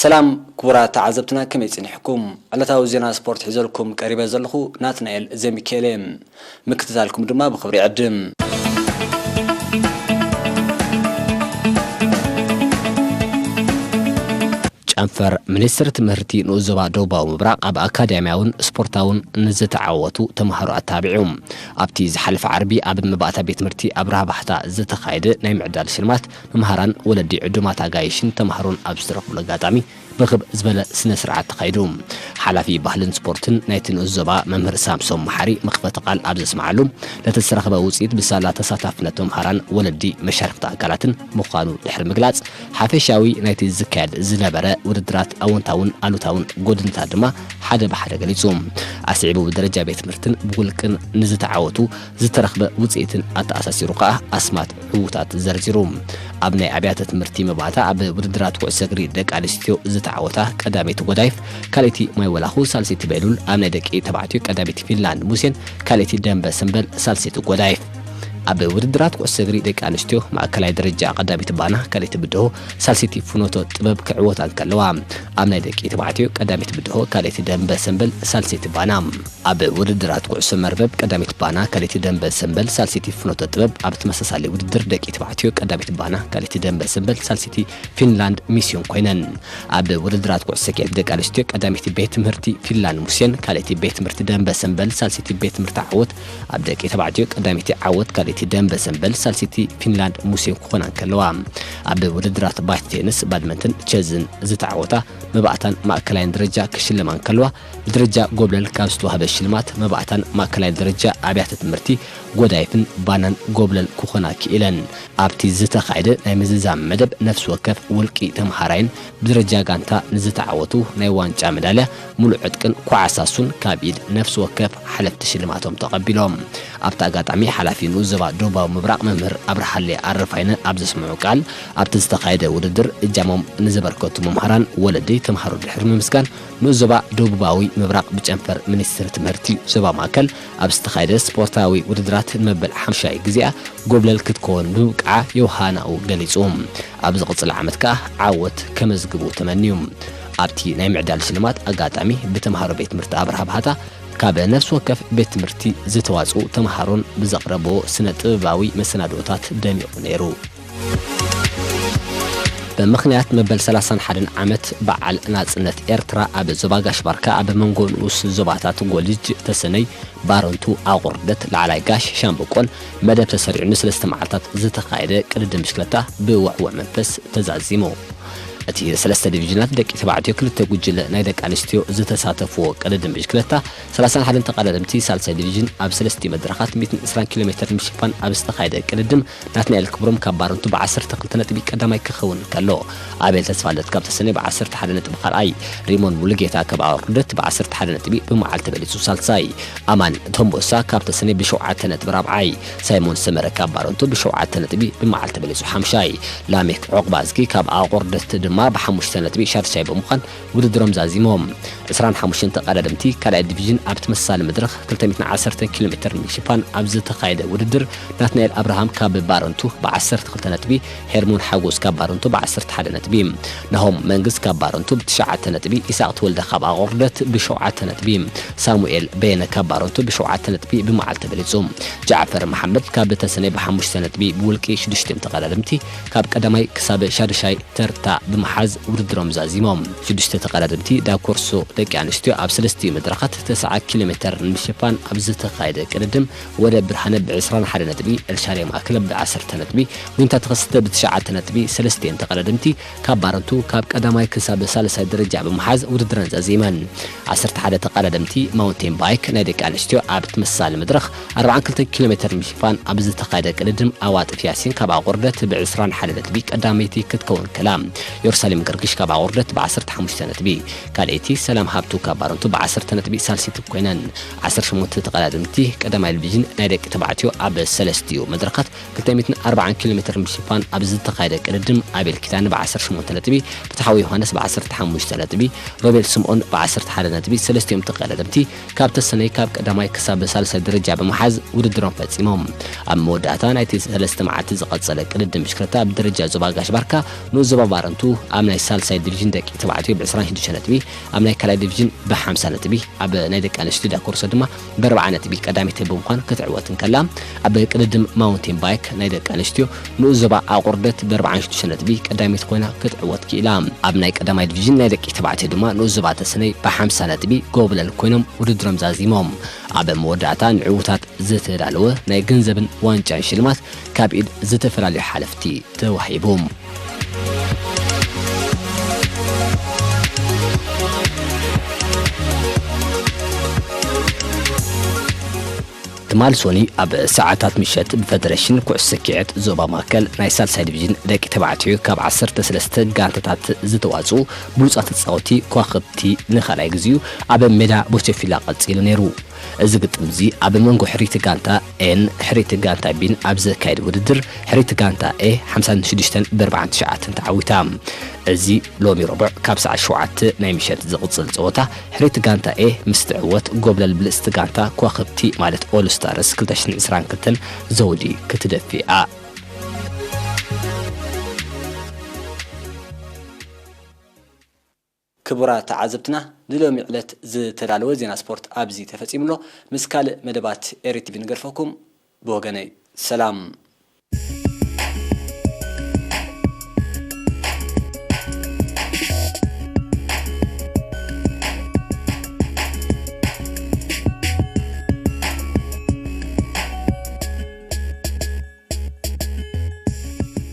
ሰላም ክቡራት ተዓዘብትና፣ ከመይ ጸኒሕኩም? ዕለታዊ ዜና ስፖርት ሒዘልኩም ቀሪበ ዘለኹ ናትናኤል ዘሚካኤል እየ። ምክትታልኩም ድማ ብኽብሪ ይዕድም። ጨንፈር ሚኒስትሪ ትምህርቲ ንኡስ ዞባ ደቡባዊ ምብራቕ ኣብ ኣካዳሚያውን ስፖርታውን ንዝተዓወቱ ተምሃሮ ኣታቢዑ። ኣብቲ ዝሓለፈ ዓርቢ ኣብ መባእታ ቤት ትምህርቲ ኣብርሃ ባሕታ ዝተኻየደ ናይ ምዕዳል ሽልማት፣ መምሃራን፣ ወለዲ፣ ዕዱማት ኣጋይሽን ተምሃሮን ኣብ ዝተረኽቡሉ ኣጋጣሚ ብኽብ ዝበለ ስነ ስርዓት ተኻይዱ። ሓላፊ ባህልን ስፖርትን ናይቲ ንኡስ ዞባ መምህር ሳምሶም መሓሪ መኽፈቲ ቃል ኣብ ዘስምዓሉ፣ ለተዝተረኽበ ውፅኢት ብሳላ ተሳታፍነት መምሃራን፣ ወለዲ፣ መሻርክቲ ኣካላትን ምዃኑ ድሕሪ ምግላፅ፣ ሓፈሻዊ ናይቲ ዝካየድ ዝነበረ ውድድራት ኣወንታውን ኣሉታውን ጎድንታት ድማ ሓደ ብሓደ ገሊፁ። ኣስዒቡ ብደረጃ ቤት ትምህርትን ብውልቅን ንዝተዓወቱ ዝተረኽበ ውፅኢትን ኣተኣሳሲሩ ከኣ ኣስማት ዕዉታት ዘርዚሩ። ኣብ ናይ ኣብያተ ትምህርቲ መባእታ ኣብ ውድድራት ኩዕሶ እግሪ ደቂ ኣንስትዮ ዝተዓወታ ቀዳመይቲ ጎዳይፍ፣ ካልኣይቲ ማይ ወላኹ፣ ሳልሰይቲ ቤሉል፣ ኣብ ናይ ደቂ ተባዕትዮ ቀዳመይቲ ፊንላንድ ሙሴን ካልኣይቲ ደንበ ሰምበል፣ ሳልሰይቲ ጎዳይፍ። ኣብ ውድድራት ኩዕሶ እግሪ ደቂ ኣንስትዮ ማእከላይ ደረጃ ቀዳመይቲ ባና፣ ካልኣይቲ ብድሆ፣ ሳልሰይቲ ፍኖቶ ጥበብ ክዕወታ እንከለዋ፣ ኣብ ናይ ደቂ ተባዕትዮ ቀዳመይቲ ብድሆ፣ ካልኣይቲ ደንበ ሰምበል፣ ሳልሰይቲ ባና። ኣብ ውድድራት ኩዕሶ መርበብ ቀዳመይቲ ባና፣ ካልኣይቲ ደንበ ሰምበል፣ ሳልሰይቲ ፍኖተ ጥበብ፣ ኣብ ተመሳሳሊ ውድድር ደቂ ተባዕትዮ ቀዳመይቲ ባና፣ ካልኣይቲ ደንበ ሰምበል፣ ሳልሰይቲ ፊንላንድ ሚስዮን ኮይነን። ኣብ ውድድራት ኩዕሶ ሰኪዔት ደቂ ኣንስትዮ ቀዳመይቲ ቤት ትምህርቲ ፊንላንድ ሙሴን፣ ካልኣይቲ ቤት ትምህርቲ ደንበ ሰምበል፣ ሳልሰይቲ ቤት ትምህርቲ ዓወት፣ ኣብ ደቂ ተባዕትዮ ቀዳመይቲ ዓወት፣ ካልኣይቲ ደንበ ሰምበል፣ ሳልሰይቲ ፊንላንድ ሙሴን ክኾና እንከለዋ፣ ኣብ ውድድራት ባይት ቴንስ፣ ባድመንትን ቸዝን ዝተዓወታ መባእታን ማእከላይን ደረጃ ክሽለማ እንከለዋ፣ ብደረጃ ጎብለል ካብ ዝተዋህበ ሽልማት መባእታን ማእከላይ ደረጃ ኣብያተ ትምህርቲ ጎዳይፍን ባናን ጎብለል ክኾና ክኢለን። ኣብቲ ዝተኻየደ ናይ ምዝዛም መደብ ነፍሲ ወከፍ ውልቂ ተምሃራይን ብደረጃ ጋንታ ንዝተዓወቱ ናይ ዋንጫ መዳልያ፣ ሙሉእ ዕጥቅን ኳዕሳሱን ካብ ኢድ ነፍሲ ወከፍ ሓለፍቲ ሽልማቶም ተቐቢሎም። ኣብቲ ኣጋጣሚ ሓላፊ ንኡስ ዞባ ደቡባዊ ምብራቕ መምህር ኣብርሃሌ ኣረፋይነ ኣብ ዘስምዑ ቃል፣ ኣብቲ ዝተኻየደ ውድድር እጃሞም ንዘበርከቱ መምሃራን፣ ወለዲ፣ ተምሃሮ ድሕሪ ምምስጋን፣ ንኡስ ዞባ ደቡባዊ ምብራቕ ብጨንፈር ሚኒስትሪ ትምህርቲ ዞባ ማእከል ኣብ ዝተኻየደ ስፖርታዊ ውድድራት ንመበል ሓምሻይ ግዜኣ ጎብለል ክትከውን ብምብቅዓ ዮሃናኡ ገሊጹ። ኣብ ዝቕጽል ዓመት ከኣ ዓወት ከመዝግቡ ተመንዩ። ኣብቲ ናይ ምዕዳል ሽልማት ኣጋጣሚ ብተምሃሮ ቤት ትምህርቲ ኣብርሃ ባሕታ ካብ ነፍሲ ወከፍ ቤት ትምህርቲ ዝተዋጽኡ ተምሃሮን ብዘቕረብዎ ስነ ጥበባዊ መሰናድኦታት ደሚቑ ነይሩ። ብምኽንያት መበል ሰላሳን ሓደን ዓመት በዓል ናጽነት ኤርትራ ኣብ ዞባ ጋሽ ባርካ ኣብ መንጎ ንኡስ ዞባታት ጎልጅ፣ ተሰነይ፣ ባረንቱ፣ ኣቑርደት፣ ላዕላይ ጋሽ፣ ሻምበቆን መደብ ተሰሪዑ ንሰለስተ መዓልታት ዝተኻየደ ቅድድም ብሽክለታ ብውዕዉዕ መንፈስ ተዛዚሙ። እቲ ሰለስተ ዲቪዥናት ደቂ ተባዕትዮ፣ ክልተ ጉጅለ ናይ ደቂ ኣንስትዮ ዝተሳተፍዎ ቅድድም ብሽክለታ፣ ሰላሳን ሓደን ተቐዳደምቲ ሳልሳይ ዲቪዥን ኣብ ሰለስቲኡ መድረኻት ሚእትን ዕስራን ኪሎ ሜትር ንምሽፋን ኣብ ዝተኻየደ ቅድድም፣ ናትናኤል ክብሮም ካብ ባረንቱ ብዓሰርተ ክልተ ነጥቢ ቀዳማይ ክኸውን ከሎ፣ ኣቤል ተስፋልደት ካብ ተሰነይ ብዓሰርተ ሓደ ነጥቢ ካልኣይ፣ ሪሞን ሙሉጌታ ካብ ኣቑርደት ብዓሰርተ ሓደ ነጥቢ ብመዓል ተበሊጹ ሳልሳይ፣ ኣማን ቶምቦሳ ካብ ተሰነይ ብሸውዓተ ነጥቢ ራብዓይ፣ ሳይሞን ሰመረ ካብ ባረንቱ ብሸውዓተ ነጥቢ ብመዓል ተበሊጹ ሓምሻይ፣ ላሜክ ዑቕባዝጊ ካብ ኣቑርደት ድማ ብሓሙሽተ ነጥቢ ሻድሻይ ብምዃን ውድድሮም ዛዚሞም። ዕስራን ሓሙሽተን ተቐዳደምቲ ካልኣይ ዲቪዥን ኣብ ተመሳሳሊ መድረኽ ክልተ ሚእትን ዓሰርተን ኪሎ ሜትር ንምሽፋን ኣብ ዝተኻየደ ውድድር፣ ናትናኤል ኣብርሃም ካብ ባረንቱ ብዓሰርተ ክልተ ነጥቢ፣ ሄርሞን ሓጎስ ካብ ባረንቱ ብዓሰርተ ሓደ ነጥቢ፣ ናሆም መንግስ ካብ ባረንቱ ብትሽዓተ ነጥቢ፣ ኢሳቕ ተወልደ ካብ ኣቑርደት ብሸውዓተ ነጥቢ፣ ሳሙኤል በየነ ካብ ባረንቱ ብሸውዓተ ነጥቢ ብመዓል ተበሊጹ። ጃዕፈር መሓመድ ካብ ተሰነይ ብሓሙሽተ ነጥቢ ብውልቂ ሽዱሽቲኦም ተቐዳደምቲ ካብ ቀዳማይ ክሳብ ሻድሻይ ተርታ ብምሓዝ ውድድሮም ዛዚሞም። ሽዱሽተ ተቐዳደምቲ ዳብ ኮርሶ ደቂ ኣንስትዮ ኣብ ሰለስቲኡ መድረኻት ተስዓ ኪሎ ሜተር ንምሽፋን ኣብ ዝተኻየደ ቅድድም፣ ወደ ብርሃነ ብዕስራን ሓደ ነጥቢ፣ ኤልሻዳይ ማእከለ ብዓሰርተ ነጥቢ፣ ዊንታ ተኸስተ ብትሽዓተ ነጥቢ፣ ሰለስቲኤን ተቐዳደምቲ ካብ ባረንቱ ካብ ቀዳማይ ክሳብ ሳልሳይ ደረጃ ብምሓዝ ውድድረን ዛዚመን። ዓሰርተ ሓደ ተቐዳደምቲ ማውንቴን ባይክ ናይ ደቂ ኣንስትዮ ኣብ ትመሳሳሊ መድረኽ ኣርባዓን ክልተን ኪሎ ሜተር ንምሽፋን ኣብ ዝተኻየደ ቅድድም፣ ኣዋጥፍ ያሲን ካብ ኣቑርደት ብዕስራን ሓደ ነጥቢ ቀዳመይቲ ክትከውን ከላ፣ የሩሳሌም ገርግሽ ካብ ኣቑርደት ብዓሰርተ ሓሙሽተ ነጥቢ፣ ካልኣይቲ ሰላም ሃብቱ ካብ ባረንቱ ብዓሰርተ ነጥቢ ሳልሰይቲ ኮይነን። ዓሰርተ ሸሞንተ ተቐዳደምቲ ቀዳማይ ዲቪዥን ናይ ደቂ ተባዕትዮ ኣብ ሰለስቲኡ መድረኻት ክልተ ሚእትን ኣርባዓን ኪሎ ሜተር ንምሽፋን ኣብ ዝተኻየደ ቅድድም፣ ኣቤል ኪዳነ ብዓሰርተ ሸሞንተ ነጥቢ፣ ፍትሓዊ ዮሃንስ ብዓሰርተ ሓሙሽተ ነጥቢ፣ ሮቤል ስምኦን ብዓሰርተ ሓደ ነጥቢ፣ ሰለስቲኦም ተቐዳደምቲ ካብ ተሰነይ ካብ ቀዳማይ ክሳብ ሳልሳይ ደረጃ ብምሓዝ ውድድሮም ፈጺሞም። ኣብ መወዳእታ ናይቲ ሰለስተ መዓልቲ ዝቐጸለ ቅድድም ብሽክለታ ኣብ ደረጃ ዞባ ጋሽ ባርካ ንኡስ ዞባ ባረንቱ ኣብ ናይ ሳልሳይ ዲቪዥን ደቂ ተባዕትዮ ብ ዕስራን ሽዱሽተ ነጥቢ፣ ኣብ ናይ ካልኣይ ዲቪዥን ብ ሓምሳ ነጥቢ፣ ኣብ ናይ ደቂ ኣንስትዮ ዳኮርሶ ድማ ብ ኣርብዓ ነጥቢ ቀዳመይቲ ብምዃን ክትዕወት እንከላ፣ ኣብ ቅድድም ማውንቴን ባይክ ናይ ደቂ ኣንስትዮ ንኡስ ዞባ ኣቑርደት ብ ኣርብዓን ሽዱሽተ ነጥቢ ቀዳመይቲ ኮይና ክትዕወት ክኢላ። ኣብ ናይ ቀዳማይ ዲቪዥን ናይ ደቂ ተባዕትዮ ድማ ንኡስ ዞባ ተሰነይ ብ ሓምሳ ነጥቢ ጎብለል ኮይኖም ውድድሮም ዛዚሞም። ኣብ መወዳእታ ንዕዉታት ዝተዳለወ ናይ ገንዘብን ዋንጫን ሽልማት ካብ ኢድ ዝተፈላለዩ ሓለፍቲ ተዋሂቡ። ትማል ሶኒ ኣብ ሰዓታት ምሸት ብፈደረሽን ኩዕሶ ስኪዔት ዞባ ማእከል ናይ ሳልሳይ ዲቪዥን ደቂ ተባዕትዮ ካብ ዓሰርተ ሰለስተ ጋንታታት ዝተዋጽኡ ብሉጻት ተጻወቲ ከዋኽብቲ ንኻልኣይ ግዜኡ ኣብ ሜዳ ቦቸፊላ ቀጺሉ ነይሩ። እዚ ግጥም እዚ ኣብ መንጎ ሕርይቲ ጋንታ ኤን ሕርይቲ ጋንታ ቢን ኣብ ዘካየድ ውድድር ሕርይቲ ጋንታ ኤ ሓምሳን ሽዱሽተን ብ ኣርባዓን ትሽዓተን ተዓዊታ። እዚ ሎሚ ረቡዕ ካብ ሰዓት ሸውዓተ ናይ ምሸት ዝቕጽል ጸወታ ሕርይቲ ጋንታ ኤ ምስ ትዕወት፣ ጎብለል ብልጽቲ ጋንታ ከዋኽብቲ ማለት ኦል ስታርስ ክልተ ሽሕን ዕስራን ክልተን ዘውዲ ክትደፍእ እያ። ክቡራት ተዓዘብትና፣ ንሎሚ ዕለት ዝተዳለወ ዜና ስፖርት ኣብዚ ተፈጺሙ ኣሎ። ምስ ካልእ መደባት ኤሪ ቲቪ ንገድፈኩም። ብወገነይ ሰላም።